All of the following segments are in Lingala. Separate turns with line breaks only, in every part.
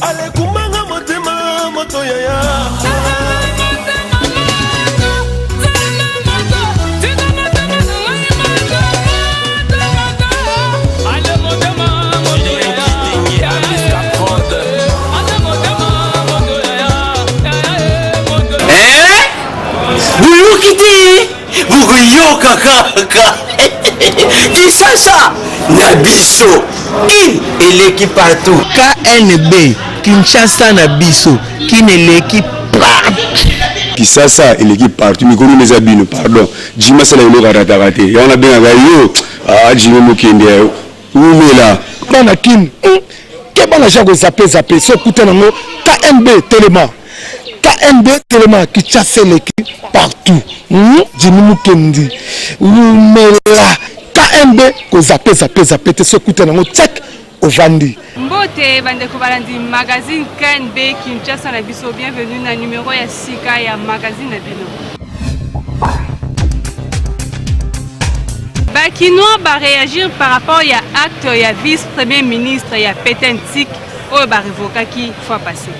Alekumanga motema moto yaya.
Boyoki te, bokoyoka kaka. Kinshasa na biso, kin eleki partout.
KNB, Kinshasa na biso, kin eleki partout.
Kisasa eleki partout, mikolo eza bino, pardon. Jimmy asala eloko arataka te, yango nabengaka yo. Ah, Jimmy Mokende ya yo umela.
Bana kin, ke bana ja kozape zape so okuta nango. KNB telema, KNB telema, Kinshasa eleki partout. Jimmy Mukendi umela. KNB kozape zape zape te, so okuta nango check ovandi.
Mbote bandeko balandi magazine KNB Kinshasa na biso, bienvenue na numéro ya sika ya magazine na bino. Bakinois ba réagir par rapport ya acte ya vice premier ministre ya Petentik oyo ba révokaki fois passée.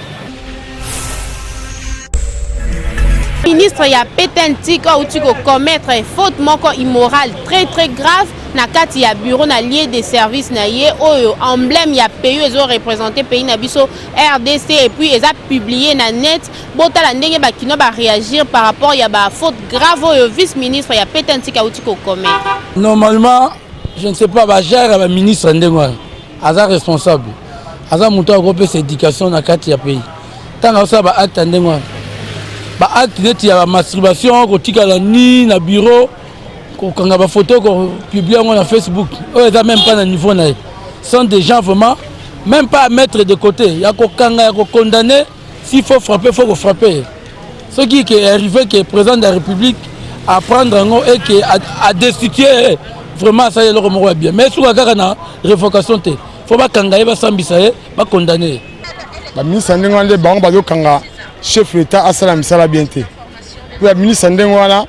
Ministre ya Petentik auti commettre faute moko immorale très très grave na kati ya bureau na lieu de service na ye, oyo emblème ya pays ezo représenter pays na biso RDC, et puis eza publié na net. Botala ndenge bakino ba réagir par rapport ya ba faute grave oyo vice ministre ya Petentik auti commettre.
Normalement, je ne sais pas, ba gère ba ministre ndenge wana aza responsable, aza moto akopesa éducation na kati ya pays. Ntango azosala ba acte ya ndenge wana, ba acte neti ya ba masturbation, kotikala ni na bureau, kokanga ba photo, kopublier yango na Facebook, oyo eza même pas na niveau na ye. Sont des gens vraiment même pas à mettre de côté, ya kokanga, ya kokondamner. S'il faut frapper, faut kofrapper. Soki ke arrivé ke président de la République apprendre yango et ke a destituer, vraiment asali eloko moko ya bien. Mais suka kaka na révocation te, faut bakanga ye, basambisa ye, bakondamner ye.
Baministre ndenge wana nde bango bazokanga chef l'État asala misala bien te. Po ya ministre ndenge wana,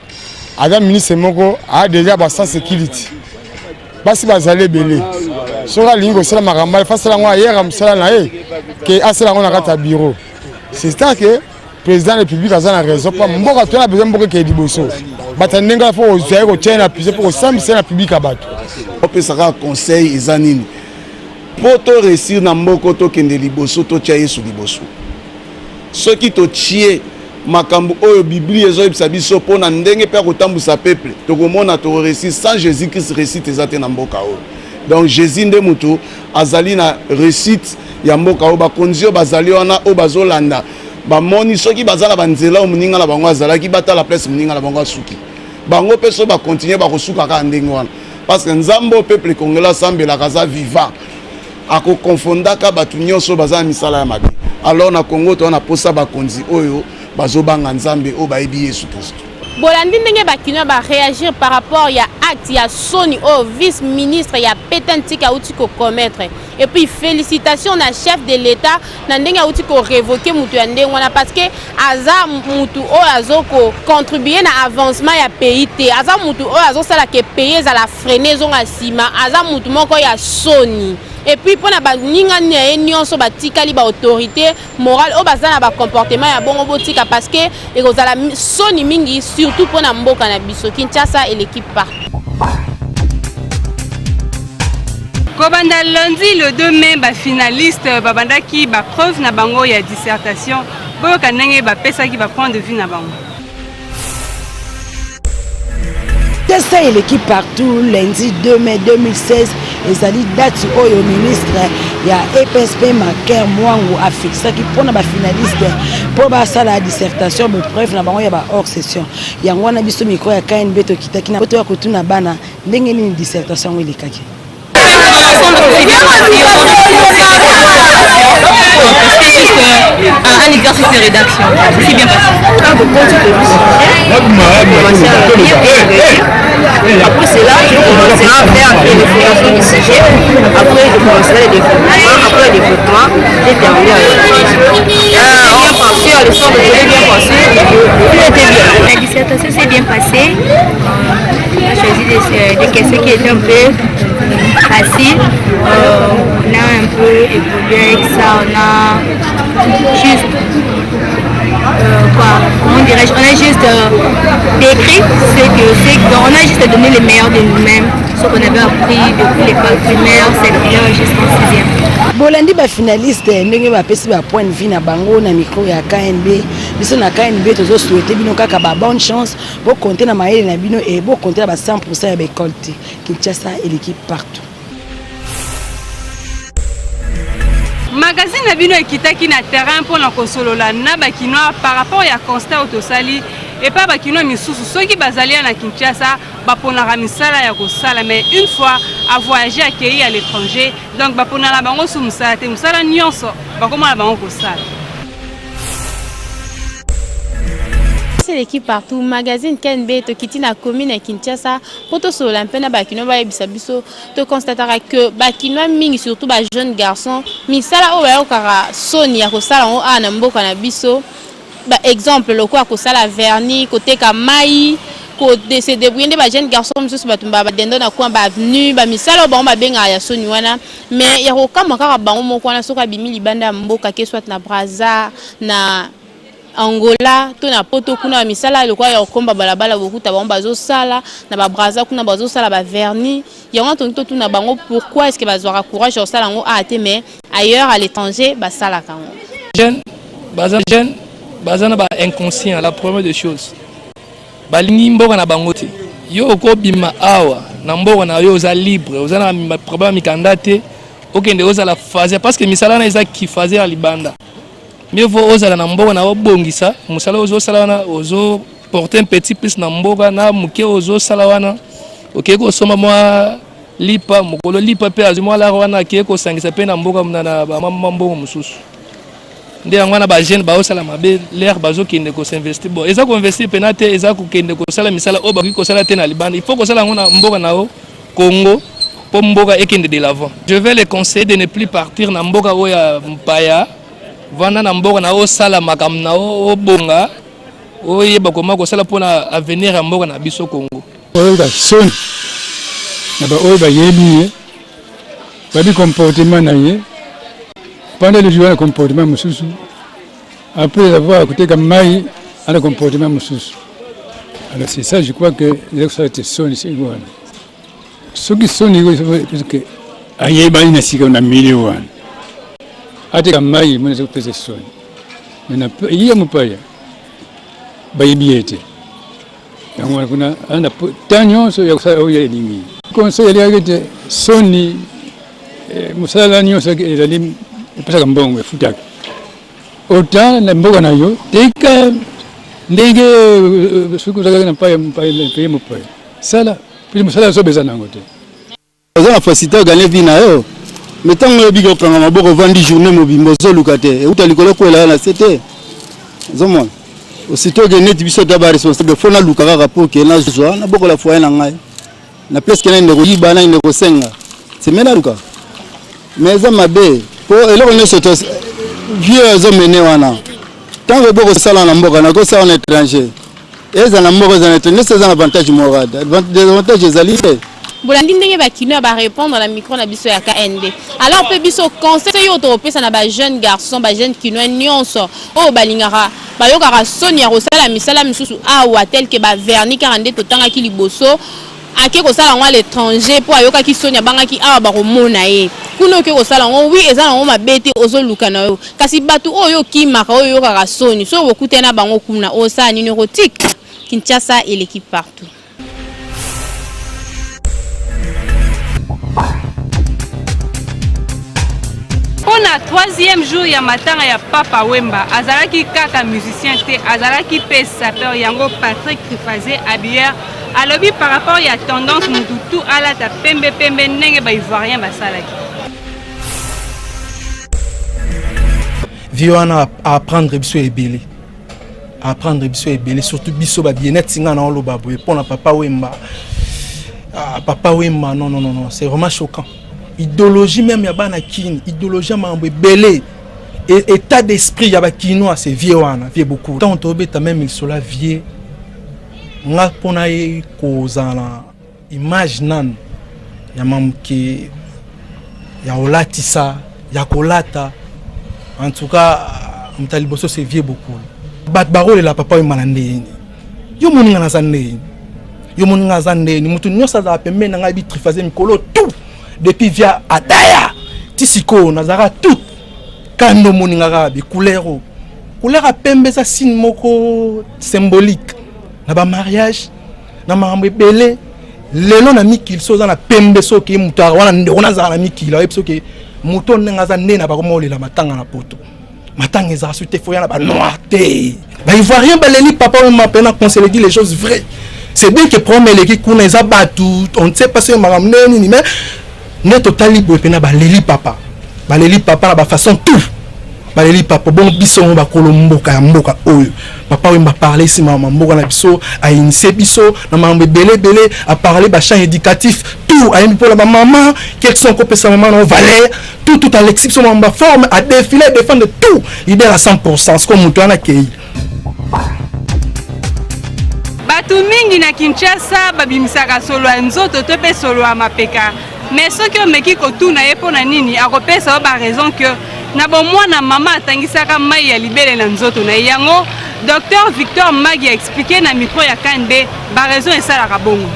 aza ministre moko aya déjà ba sans sécurité, basi bazali ebele. Soki alingi kosala makambo, afa asala yango ayera mosala na ye ke asala yango na kati ya bureau. C'est ça que président de la République aza na raison, mpo mboka toza na besoin mboka ekeye liboso. Bato ya ndenge fo kozwa ye, kotia ye na prison mpo kosambisa ye na public ya bato.
Opesaka conseil eza nini mpo to réussir na mboka, tokende liboso? Totia Yesu liboso. Soki totie makambo oyo Biblia ezoyebisa biso mpo na ndenge mpe ya kotambusa peuple, tokomona tokoréussir. Sans Jésus Christ, réussite eza te na mboka oyo. Donc Jésus nde moto azali na réussite ya mboka oyo. Bakonzi oyo bazali wana, oyo bazolanda, bamoni soki baza na banzela oyo moninga na bango azalaki, batala place moninga na bango asuki. Bango mpe so bakontinue, bakosuka kaka ndenge wana, parce que Nzambe oyo peuple congolais asambelaka aza vivant, akokonfondaka bato nyonso baza na misala ya mabe. Alors na Congo toza na posa bakonzi oyo bazobanga Nzambe, oyo bayebi Yesu Kristo.
Bolandi ndenge bakinois baréagir par rapport ya acte ya soni oyo vice ministre ya Petentik auti kocommettre. Et puis félicitation na chef de l'État na ndenge auti korévoquer mutu ya ndenge wana, parce que aza mutu oyo azokocontribue na avancement ya pays te, aza mutu oyo azosala ke pays ezala freine, ezonga nsima. Aza mutu moko ya soni. Et puis mpona baninga na ye nyonso batikali, baautorité morale oyo baza na bacomportement ya bongo, botika, parce que ekozala soni mingi, surtout mpona mboka na biso. Kinshasa eleki partout.
Kobanda lundi le 2 mai, bafinaliste babandaki bapreuve na bango ya dissertation. Boyoka ndenge bapesaki bapoint de vue na bango.
Testa eleki partout. Lundi 2 mai 2016 ezali date oyo ministre ya EPSP Maker Mwangu afixaki mpona bafinaliste mpo basala dissertation, bapreuve na bango ya ba hors session. Yango wana biso micro ya KNB tokitaki na toya kotuna bana ndenge nini dissertation yango elekaki.
C'était juste un exercice de rédaction. C'est bien passé. J'ai commencé à lire et réagir. Après cela, je commencerai à faire l'élaboration du sujet. Après, je commencerai le développement. Après le développement, j'ai terminé avec le bien passé, le sort de bien passé. Tout était bien.
La dissertation s'est bien passée. On a choisi des questions qui étaient un peu facile. On a un peu évolué avec ça, on a juste quoi, comment dirais-je, on a juste décrit ce que c'est, on a juste donné le meilleur de nous-mêmes, ce qu'on avait appris depuis l'école primaire, secondaire jusqu'en sixième.
Bolandi bafinaliste ndenge bapesi bapoint de vue na bango na micro ya KNB. Biso na KNB tozosouhaite bino kaka ba bonne chance, bokonte na mayele na bino e bokonte na ba 100 ya baekole te. Kinshasa eleki partout.
Magazine na bino ekitaki na terrain mpona kosolola na bakinois par rapport ya constat oyo tosali epai bakinois misusu soki bazali ya na Kinshasa baponaka misala ya kosala, mais une fois avoyage akei à l'étranger, donc baponaka bango su mosala te, mosala nyonso bakomona bango kosala.
C'est l'équipe partout magazine KNB tokiti na commune ya Kinshasa mpo tosolola mpe na bakinois bayebisa biso. Toconstataka que bakinois mingi, surtout bajeune garçon, misala oyo bayokaka soni ya kosala yango awa na mboka na biso, ba exemple lokola kosala vernis, koteka mai, se débrouiller nde bajeune garçon mosusu bato badendo na coin baavenue, bamisala oyo bango babengaka ya soni wana. Mais ya kokamwa kaka bango moko wana, soki abimi libanda ya mboka, ke soit na Braza, na Angola to na Poto kuna, ba misala lokola ya kokomba balabala, bokuta bango bazosala na babraza kuna, bazosala bavernis. Yango wana tongi totuna bango pourquoi est ce que bazwaka courage ya kosala yango awa te, mais ailleurs à l'étranger basalaka yango.
Jeune baza, jeune baza na ba inconscient. La première des choses, balingi mboka na bango te. Yo okobima awa na mboka na yo, oza libre, oza na problème ya mikanda te, okende ozala phase parce que misala wana eza kiphase ya libanda. Mieux vaut ozala na mboka na, obongisa mosala ozosala wana, ozoporte un petit plus na mboka na moke ozosala wana, okei kosomba mwa lipa mokolo lipa mpe azwi mwa lara wana, akei kosangisa mpe na mboka na bamwa mbongo mosusu. Nde yango wana bajeune baosala mabe lere bazokende kosinvestir. Bon, eza koinvestir mpena te, eza kokende kosala misala oyo bakoki kosala te na libanda. Il faut kosala yango na mboka na yo Congo mpo mboka ekende de l'avant. Je vais les conseiller de ne plus partir na mboka oyo ya mpaya. Vanda na mboka na, osala makambo na obonga, oyeba koma kosala mpona avenir ya mboka na biso Congo.
Oyoka soni na baoyo bayebi ye, babi comportement na ye pendant le jour na comportement mosusu, après avoir koteka mai ana comportement mosusu. Alors c'est ça, je crois que eza kosala te soni seki wana. Soki soni ke ayebani na sika na milieu wana, ateka mai mona, eza kopesa soni. Mais ye mopaya bayebi ye te, yango wana kuna ana temps nyonso ya kosala oyo elingi. Conseil elingaki ete soni, mosala nyonso ezali epesaka mbongo, efutaka autant na mboka na yo. Teka ndenge soki ozalaki na paye mopaya, sala mpe mosala zoba eza nango te.
Oza na facilité oganye vie na yo, mais ntango oyebi kokanga maboko, ovandi journée mobimba, ozoluka te, euta likolo kwela na se te. Ozomona aussitôt ke neti biso ta baresponsable, fo naluka kaka mpo ke nazwa nabokola foyer na ngai na place ke nayende koyiba, nayende kosenga seme naluka. Mais eza mabe mpo eloko nyonso to vie ozomene wana, ntango obo kosala na mboka na kosala na étranger, eza na mboka, eza na étranger, nyonso eza na avantage moral, désavantage ezali te.
Bolandi ndenge bakinois barépondre na micro na biso ya KNB. Alors mpe biso, conseil oyo tokopesa na bajeune garçon, bajeune kinois nyonso oyo balingaka, bayokaka soni ya kosala misala misusu awa, tel ke bavernis kaka nde totangaki liboso, ake kosala yango à l'étranger mpo ayokaki soni, abangaki awa bakomona ye kuna. Oke kosala yango, oui, eza nango mabe te, ozoluka na yo, kasi bato oyo okimaka, oyo oyokaka soni, soki okutani na bango kuna, osala nini? Okotika. Kinshasa eleki partout.
Mpo na troisième jour ya matanga ya Papa Wemba, azalaki kaka musicien te, azalaki mpe sapeur. Yango Patrick Triphasé habilleur alobi par rapport ya tendance, mutu tu alata pembe pembe ndenge baivoirien basalaki.
Vie wana aapprendre biso ebele, apprendre biso ebele, surtout biso babie neti nga na oloba boye mpona Papa Wemba. Ah, Papa Wemba, non, non, non, non, c'est vraiment choquant. Idéologie même ya bana Kini, idéologie ya makambo ebele, état d'esprit ya bakinois, c'est vieux wana, vieux beaucoup. Ntango tobeta même lisolo ya vieux, nga mpona ye kozala na image nanu. Ya mamuke ya kolatisa ya kolata en tout cas moto ya liboso c'est vieux bokulu bato bakolela papa oyo mbala ndeni yo moninga naza ndeni yo moninga aza ndeni moto nyonso azala pembeni na ngai bitrifase mikolo tout depuis via adaya ti sikoyo nazalaka tout kando omoninga kaka bicouleur oyo couleur ya pembe eza signe moko symbolique na bamariage na makambo ebele lelo na mikili so oza na pembe so okei moto wana ndeko nazala na mikili ayebi soki moto ndenge aza nde na bakoma olela matanga na poto matanga ezala su te foya na banoir te baivoirien baleli papa oyo mape na conseil dit les choses vraies. C'est bien que problème eleki kuna eza bato on ne sait pas soki makambo ndenge nini, mais nde totali boye mpena baleli papa, baleli papa na bafaçon tout baleli papa. Bongo biso ngo bakolo mboka ya mboka oyo, papa oyo baparle nsima ya mboka na biso, ainitie biso na makambo ebele ebele, aparle bachamp éducatif tout, ayembi mpona bamama quelque sont kopesa mama na valeur tout tout, alexi biso makambo baforme adéfile adéfendre tout leader à 100. Siko moto wana akei.
Bato mingi na Kinshasa babimisaka solo ya nzoto to mpe solo ya mapeka, mais soki omeki kotuna ye mpo na nini, akopesa yo baraison ke na bomwana mama atangisaka mai ya libele na nzoto na ye. Yango Dr Victor Magi aexpliquer na micro ya KNB baraison esalaka bongo.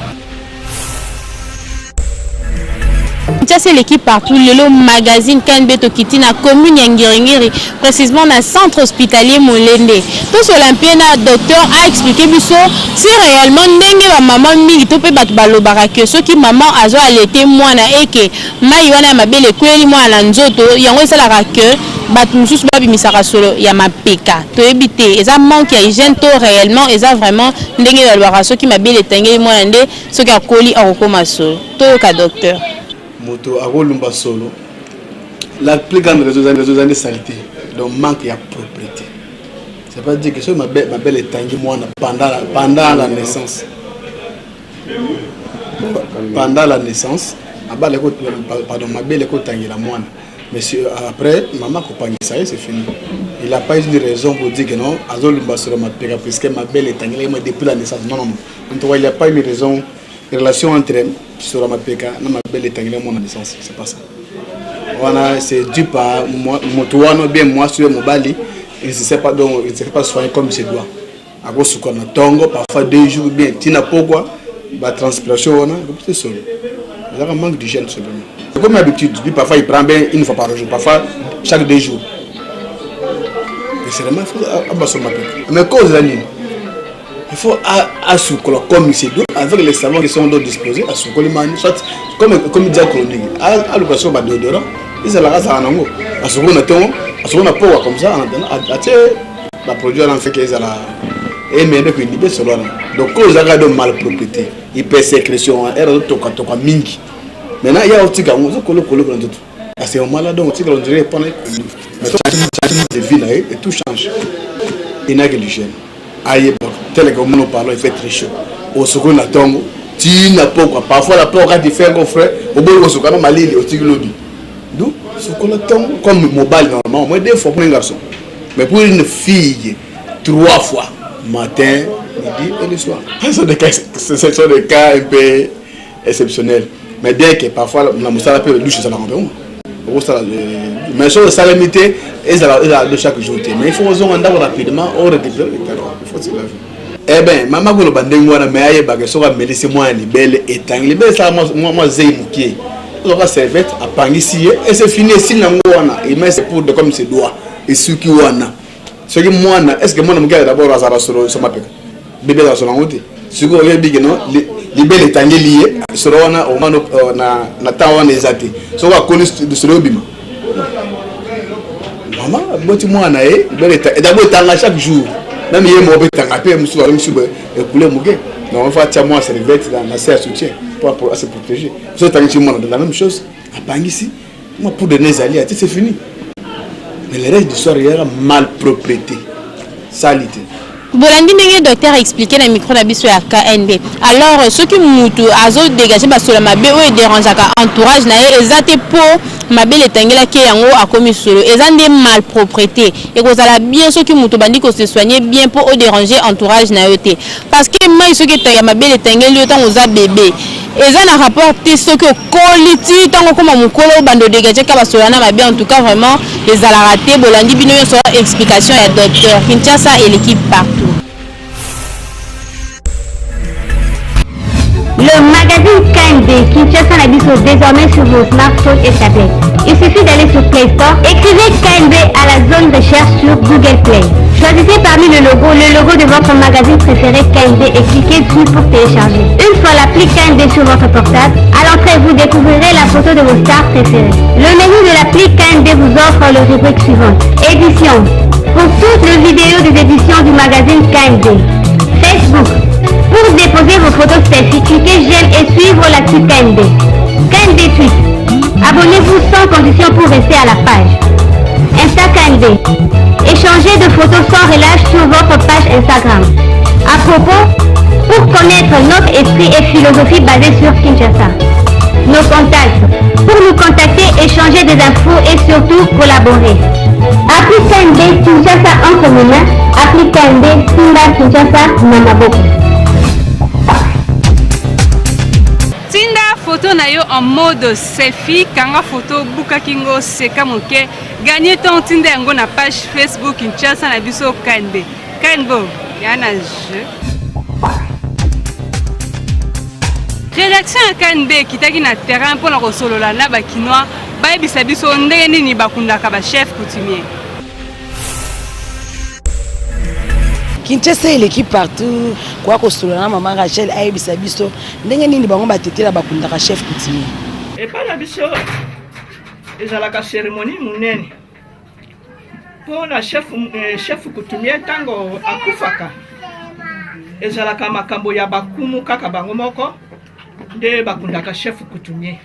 Kinshasa eleki partout. Lelo magazine KNB tokiti na commune ya Ngiringiri, précisément na centre hospitalier Molende. Tosola mpe na docteur aexpliquer biso si réellement ndenge bamama mingi to mpe bato balobaka ke soki mama azo allaiter mwana eke mai wana ya mabele ekweyeli mwana na nzoto, yango esalaka ke bato mosusu babimisaka solo ya mapeka. Toyebi te eza manque ya hygiène to réellement eza vraiment ndenge balobaka soki mabele etangeli mwana nde soki akoli akokóma solo. Toyoka docteur.
Moto akolumba solo, la plus grande raison eza nde saleté, donc manque ya propreté. C'est pas dire que soki mabele etangi mwana pendant la naissance, mabele, pardon, mabele ekotangela mwana, mais après maman akopangisa ye, c'est fini. Il a pas une raison pour dire que non, azolumba solo mapeka puisque mabele etangelaki mwa depuis la naissance. Non, non, non, en tout cas il y a pas une raison, relation entre solo mapeka na mabele etangela mwana naissance. C'est pas ça wana, c'est dû par moto wana bien mwasi oyo mobali, il ne sait pas, donc il ne se fait pas soigner comme il se doit. Akosuka na ntongo, parfois 2 jours bien ntina pokwa batranspiration wana ekopesa solo. Ezaka manque d'hygiène tout simplement. C'est comme habitude, lui parfois il prend bien une fois par jour, parfois chaque 2 jours, et c'est vraiment il faut abasoma mpe. Mais cause eza nini? Il faut asukola comme il se doit avec les savons qui sont disposés, asukoli mani, soit comme dia chronique, aluka soko badéodorant ezalaka, azala nango, asukoli na ntongo, asukoli na pokwa, comme ça atie baproduit wana mfeke ezala ememe koinhiber solo wana. Donc oyo ezalaka do malpropreté, hypersécrétion wana ere azotokatoka mingi. Maintenant ya otika yango ozokolokoloko na nzoto à ce moment là, donc otikala on dirait mpona changement de vie na ye et tout change. Inaki l'hygiène, ayeba tel que omona parlons, il fait très chaud, osokoli na ntongo tina pokwa, parfois la pokwa quand il fait encore frais, oboyi kosoka na malili, otiki lobi. Donc sokola ntongo comme mobali normalement au moins deux fois pour un garçon, mais pour une fille trois fois, matin, midi et le soir. Ce sont des cas un peu exceptionnels, mais bien que parfois na mosala mpe douche ezalaka mpe okosala, mais soki esalemi te ezala de chaque jour te, mais il faut ozonga ndako rapidement, orécupérer, il faut se laver. Eh ben mama koloba ndenge wana, mais ayebaka soki amelisi mwana libele etangi libele, esala mwa zei mokie, ozoka serviette apangisi ye et c'est fini, esili nango wana. Il c'est pour de comme se doit esuki wana. Soki mwana, est ce que mwana moke d'abord azala solo so mapeka, bébé azala solo yango te. Sikoyo oyebi ke non, libele etangeli ye solo wana omano na temps wana eza te. Soki akoli solo obima, mama aboti mwana na ye libele d'abord etanga chaque jour, même ye moko mpe etanga mpe mosusu azo mosusu ekule moke. Donc faut atia mwa serviette na se ya soutien pour se protéger. So etangisi mwana de la même chose, apangisi mwa poudre na ezali ati, c'est fini. Mais le reste du soir eyaka malpropreté, salité.
Bolandi ndenge docteur expliqué na micro na biso ya KNB. Alors soki mutu azodégage basolo mabe oyo edérangeaka entourage na ye, eza te mpo Mabele etangelaki ye yango akomi solo. Eza nde malproprete. Ekozala bien soki mutu obandi ko se soigner bien po o deranger entourage na yo te. Parce que mayi soki ya mabele etangeli yo tango oza bebe eza na rapport te soki okoli ti tango okoma mukolo obanda o degager kaka ba solo wana mabe en tout cas vraiment ezalaka te. Bolandi bino nionso explication ya docteur. Kinshasa eleki partout.
Le magazine KMD Kinshasa na biso désormais sur vos smartphones et tablettes. Il suffit d'aller sur Play Store, écrivez KMB à la zone recherche sur Google Play. Choisissez parmi le logo le logo de votre magazine préféré KMB et cliquez dessus pour télécharger. Une fois l'appli KMB sur votre portable, à l'entrée vous découvrirez la photo de vos stars préférées. Le menu de l'appli KMB vous offre le rubrique suivante. Édition. Pour toutes les vidéos des éditions du magazine KMB. Facebook. Pour déposer vos photos selfie, cliquez j'aime et suivre l'actu KMB. KMB Tweet. Abonnez-vous sans condition pour rester à la page. Insta KMB. Échangez de photos sans relâche sur votre page Instagram. À propos, pour connaître notre esprit et philosophie basée sur Kinshasa. Nos contacts. Pour nous contacter, échanger des infos et surtout collaborer. Appli KMB Kinshasa entre nos mains. Appli KMB Simba Kinshasa Namaboko.
Tinda photo na yo en mode selfie, kanga photo, buka kingo, seka moke, gagne ton tinda yango na page Facebook Kinshasa na biso KNB. KNB, ya na jeu. Rédaction ya KNB ekitaki na terrain mpo na kosolola na ba Kinois bayebisa biso ndenge nini bakundaka ba chef coutumier.
Kinshasa eleki partout koya kosolola na mama Rachel ayebisa biso ndenge nini bango batetela bakundaka chef coutumier.
Epai na biso ezalaka cérémonie monene mpo na chef, eh, chef coutumier ntango akufaka ezalaka makambo ya bakumu kaka bango moko nde bakundaka chef coutumier.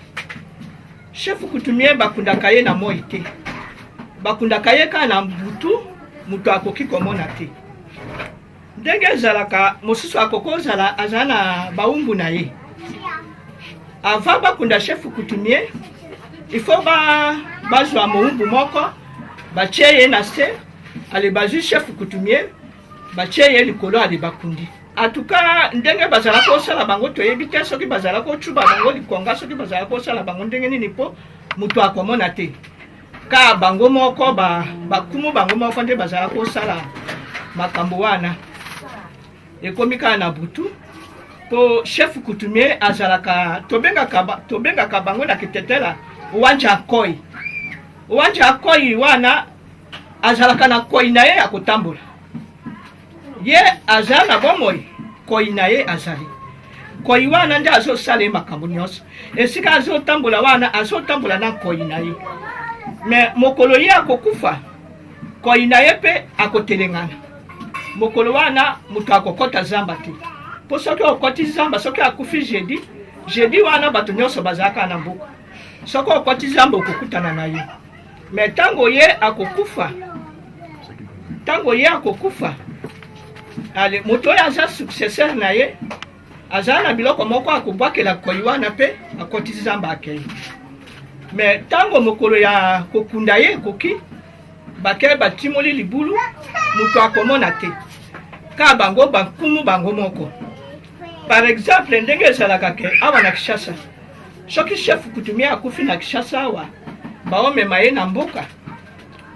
Chef coutumier bakundaka ye na moi te, bakundaka ye kaka na butu, moto akoki komona te. Ndenge ezalaka, mosusu akoki kozala azala na baumbu na ye. Avant bakunda chef coutumier, il faut ba bazwa moumbu moko batie ye na se, ale bazwi chef coutumier batie ye likolo, ale bakundi. En tout cas ndenge bazala kosala bango toyebi te soki bazala kocuba bango likonga soki bazala kosala bango ndenge nini mpo moto akomona te ka bango moko bakumu ba bango moko nde bazala kosala makambo wana ekomi kaka na butu mpo chef coutumier azalaka tobengaka, tobengaka bango na kitetela wanja koi wanja koi wana azalaka na koi na ye ya kotambola Ye aza na bomoi, koi na ye azali. Koi wana nde azosala ye makambo nyonso. Esika azotambola wana, azotambola na koi na ye. Me mokolo ye akokufa, koi na ye mpe akotelengana. Mokolo wana moto akokɔta zamba te. Mpo soki okɔti zamba, soki akufi jeudi, jeudi wana bato nyonso bazalaka na mboka. Soki okɔti zamba okokutana na ye. Me ntango ye akokufa, ntango ye akokufa, ale moto oyo aza successeur na ye azala na biloko moko akobwakela koi wana mpe akotisi zamba akei. Me ntango mokolo ya kokunda ye ekoki, bake batimoli libulu, moto akomona te, ka bango bankumu bango moko. Par exemple ndenge ezalaka ke awa na Kinshasa, soki chef coutumier akufi na Kinshasa awa, baomema ye na mboka,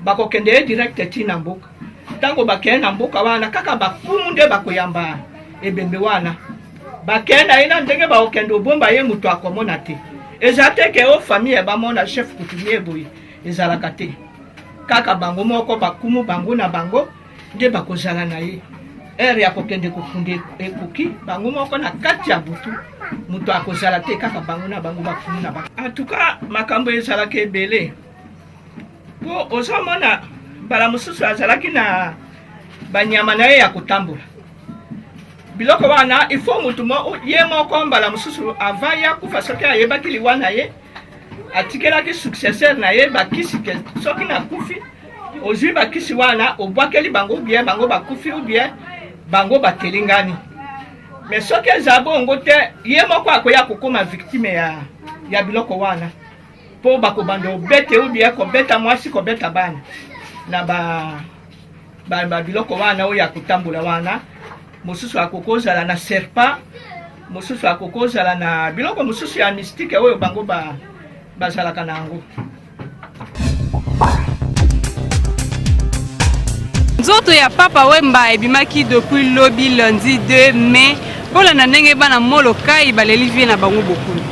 bakokende ye direct ti na mboka. Ntango bakei na mboka wana, kaka bakumu nde bakoyamba ebembe wana, bakei na ye na ndenge bakokende obomba ye, moto akomona te. Eza te ke o famille bamona chef coutumier boye, ezalaka te. Kaka bango moko bakumu bango na bango nde bakozala na ye. Heure ya kokende kokunda ekoki, bango moko na kati ya butu, moto akozala te, kaka bango na bango bakumu na bango. En tout cas makambo ezalaka ebele, po ozomona mbala mosusu azalaki na banyama na ye ya kotambola. Biloko wana il faut motu mo, ye moko mbala mosusu avant ye akufa, soki ayebaki liwa na ye, atikelaki successeur na ye bakisi ke soki nakufi ozwi bakisi wana obwakeli bango, ou bien bango bakufi, ou bien bango batelengani. Mais soki eza bongo te, ye moko akoya kokoma victime ya, ya biloko wana. mpo bakobanda obete ubie kobeta mwasi kobeta bana na ba ba, ba biloko wana oyo ya kotambola wana mosusu akoki kozala na serpent mosusu akoki kozala na biloko mosusu ya mystike oyo bango ba, bazalaka na yango.
Nzoto ya Papa Wemba ebimaki depuis lobi lundi 2 mai bolanda ndenge bana Molokai baleli vie na bango bokulu.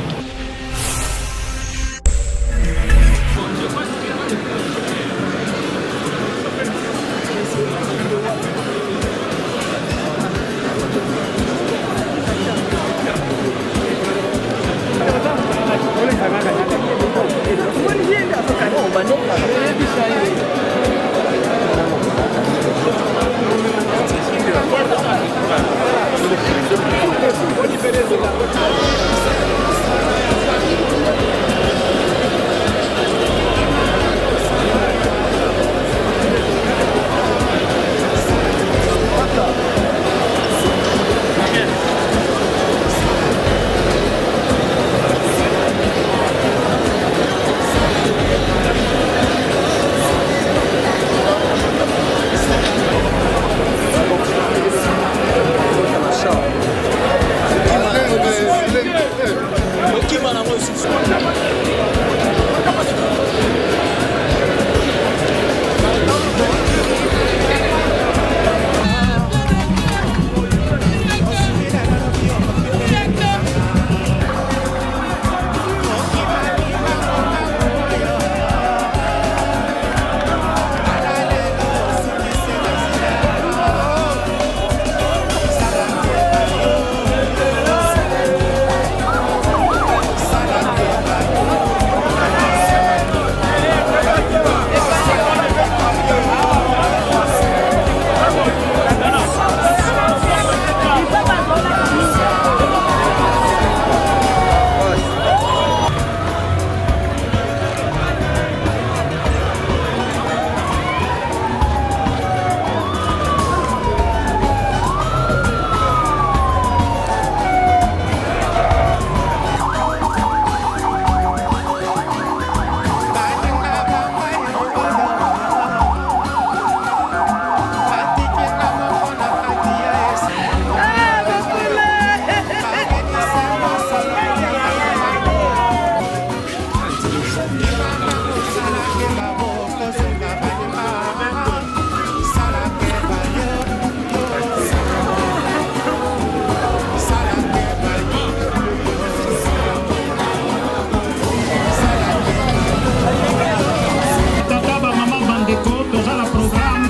Tata ba mama bandeko toza na programme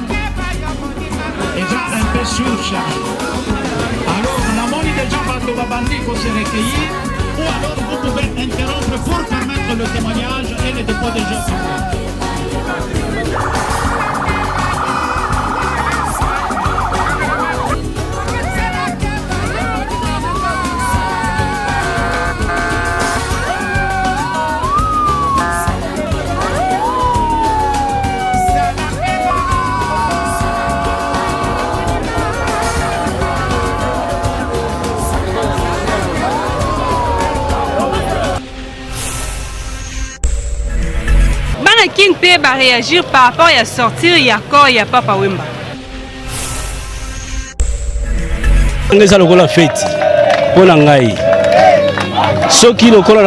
eza un peu surchargé. Alors namoni déjà bato babandi ko se recueillir ou alors vous pouvez interrompre pour permettre le témoignage et le dépôt des gens.
Bana kin mpe ba réagir par rapport ya sortir ya corps ya Papa Wemba.
Nga eza lokola feti mpo na ngai soki lokola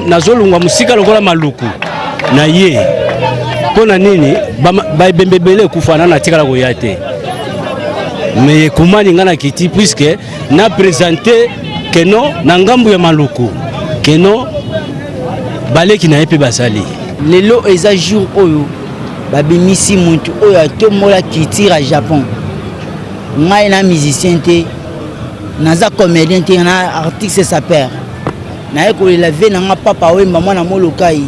nazolongwa mosika lokola maluku na ye mpo na nini baebembe ebele ekufa na natikala koya te me ekumani ngai nakiti puiske na presente keno na ngambo ya maluku keno baleki na ye mpe bazali
lelo eza jour oyo babimisi mutu oyo atombola culture ya japon ngai na musicien te naza comédien te na artiste saper naye kolela vie na nga papa wemba mwana molokai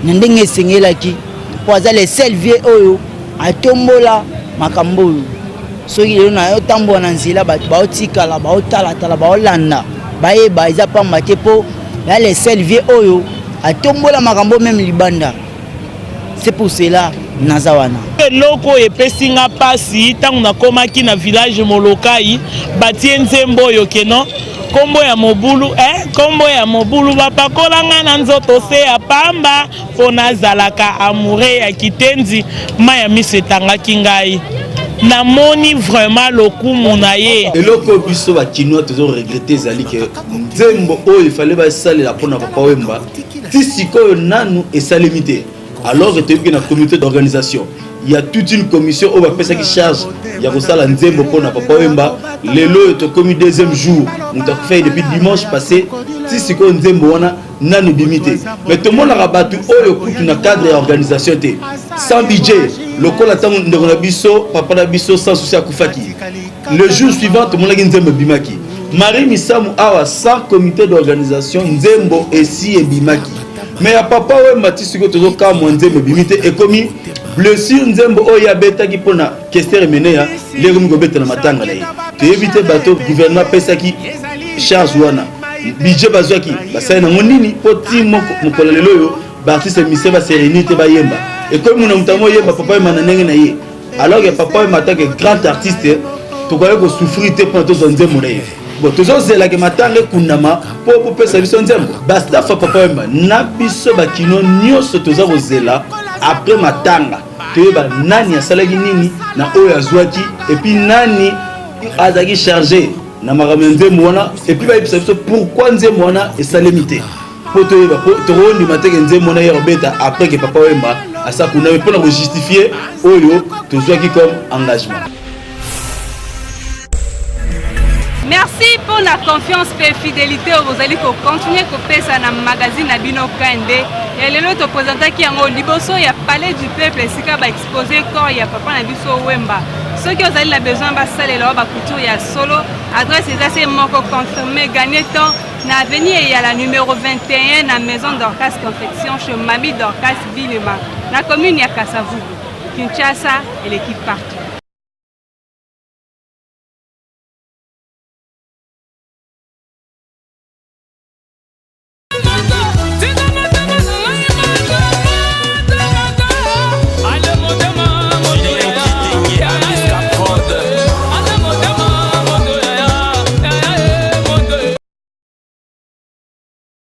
na ndenge esengelaki mpo aza le seul vie oyo atombola makambo oyo soki lelo nayo otambola na nzela bato baotikala baotalatala baolanda bayeba eza pamba te mpo ya le seul vie oyo atombola makambo meme libanda c'est pour cela naza wana
eloko oyo epesi nga mpasi ntango nakomaki na village molokai batie nzembo oyo keno. Kombo ya mobulu eh, kombo ya mobulu bapakola nga na nzoto se ya pamba mpo nazalaka amoureux ya kitenzi mai ya miso etangaki ngai namoni vraiment lokumu na ye.
Eloko oyo biso ba kinois tozo regretter ezali ke nzembo oyo efale basalela mpona Papa Wemba ti sikoyo nanu esalemi te alors que toyebi ke na comité d'organisation il y a toute une commission oyo bapesaki charge ya kosala nzembo mpona Papa Wemba. Lelo oyo tokomi deuxième jour, moto akufaki depuis dimanche passé, ti sikoyo nzembo wana nanu ebimi te. Mais tomonaka bato oyo kutu na cadre ya organisation te, sans budget, lokola ntango ndeko na biso papa na biso sans souci akufaki, le jour suivant tomonaki nzembo ebimaki. Marie Misamu awa sans comité d'organisation nzembo esi ebimaki, mais ya Papa Wemba ti sikoyo tozokamwa nzembo ebimi te. Ekomi blessure nzembo oyo abetaki mpona Kester Emeneya nde ekomi kobeta na matanga na ye. Toyebi te bato gouvernement apesaki charge wana, budget bazwaki basali nango nini, mpo ti mokolo lelo oyo baartiste musicien ba se réunir te bayemba. Ekomi mona moto yango oyemba Papa Wemba na ndenge na ye, alors que Papa Wemba atake grand artiste tokoki kosouffrir te mpona tozwa nzembo na ye. Bon, tozozelaka matanga ekundama mpo bopesa biso nzembo. Bastaff ya Papa Wemba na biso bakino nyonso toza kozela après matanga toyeba nani asalaki nini na oyo azwaki, epuis nani azalaki charge na makambo ya nzembo wana, epuis bayebisa biso pourquoi nzembo wana esalemi te, mpo toyeba, mpo tokondima te ke nzembo wana ye kobeta après ke Papa Wemba asakundami, mpo na kojustifie oyo tozwaki comme engagement.
Merci pour la confiance et fidélité oyo bozali kocontinue kopesa na magazine na bino KNB. Ya lelo topresentaki yango liboso ya Palais du Peuple esika baexpose corps ya papa na biso Wemba. Soki ozali na besoin basalela wa bacouture ya solo, adresse eza se moko confirme gagner temps na avenue Eyala numéro 21 na maison Dorcas Confection chez Mami Dorcas Bilema na commune ya Kasavubu. Kinshasa eleki partout.